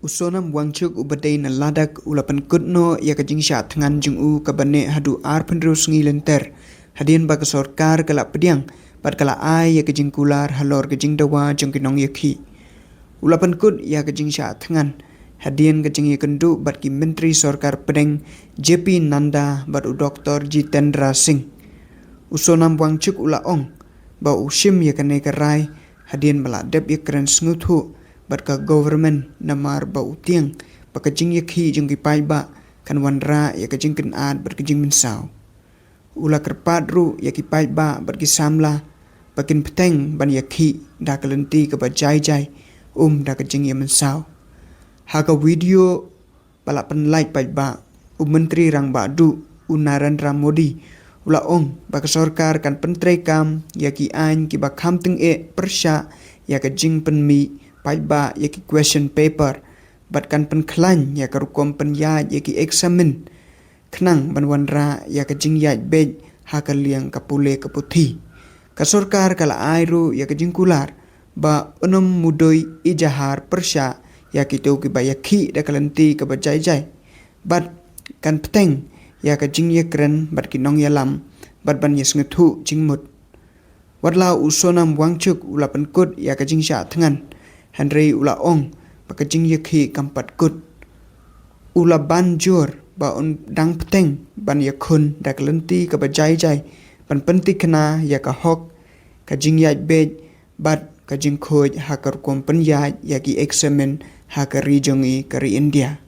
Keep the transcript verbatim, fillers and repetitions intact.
U Sonam Wangchuk uba dei na Ladakh u la pynkut noh ïa ka jingshah thngan jong u kaba neh haduh arphew hynriew sngi lynter, hadien ba ka sorkar ka la pdiang bad ka la ai ïa ka jingkular halor ka jingdawa jong ki nongïakhih. U la pynkut ïa ka jingshah thngan hadien ka jingïakynduh bad ki myntri sorkar pdeng, J P Nadda bad u Doktor Jitendra Singh. U Sonam Wangchuk u la ong ba u shim ïa kane ka rai hadien ba la dep ïakren sngewthuh bad ka government, namar ba u tieng ba ka jingïakhih jong ki paidbah kan wanrah ïa ka jingkynad bad ka jingmynsaw. U la kyrpad ruh ïa ki paidbah bad ki samla ba kin bteng ban ïakhih da ka lynti kaba jai jai, um da ka jingïamynsaw. Ha ka video ba la pynlait paidbah, u Myntri Rangbah Duh, u Narendra Modi, u la ong ba ka sorkar kan pyntreikam ïa ki aiñ kiba kham tyngeh pyrshah ïa ka jingpynmih paidbah ïa ki question paper bad kan pynkhlaiñ ïa ka rukom pynïaid ïa ki eksamin khnang ban wanrah ïa ka jingïaid beit ha ka liang ka pule ka puthi. Ka sorkar ka la ai ruh ïa ka jingkular ba un ym mudui ijahar pyrshah ïa kito kiba ïakhih da ka lynti kaba jai jai, bad kan bteng ïa ka jingïakren bad ki nongïalam bad ban ïasngewthuh jingmut. Wat la u Sonam Wangchuk u la pynkut ïa ka jingshah thngan, hynrei u la ong ba ka jingïakhih kam pat kut. U la ban jur ba un dang bteng ban ïakhun da ka lynti kaba jai jai ban pyntikna ïa ka hok, ka jingïaid beit bad ka jingkhuid ha ka rukom pynïaid ïa ki eksamin ha ka ri jong ngi, ka ri India.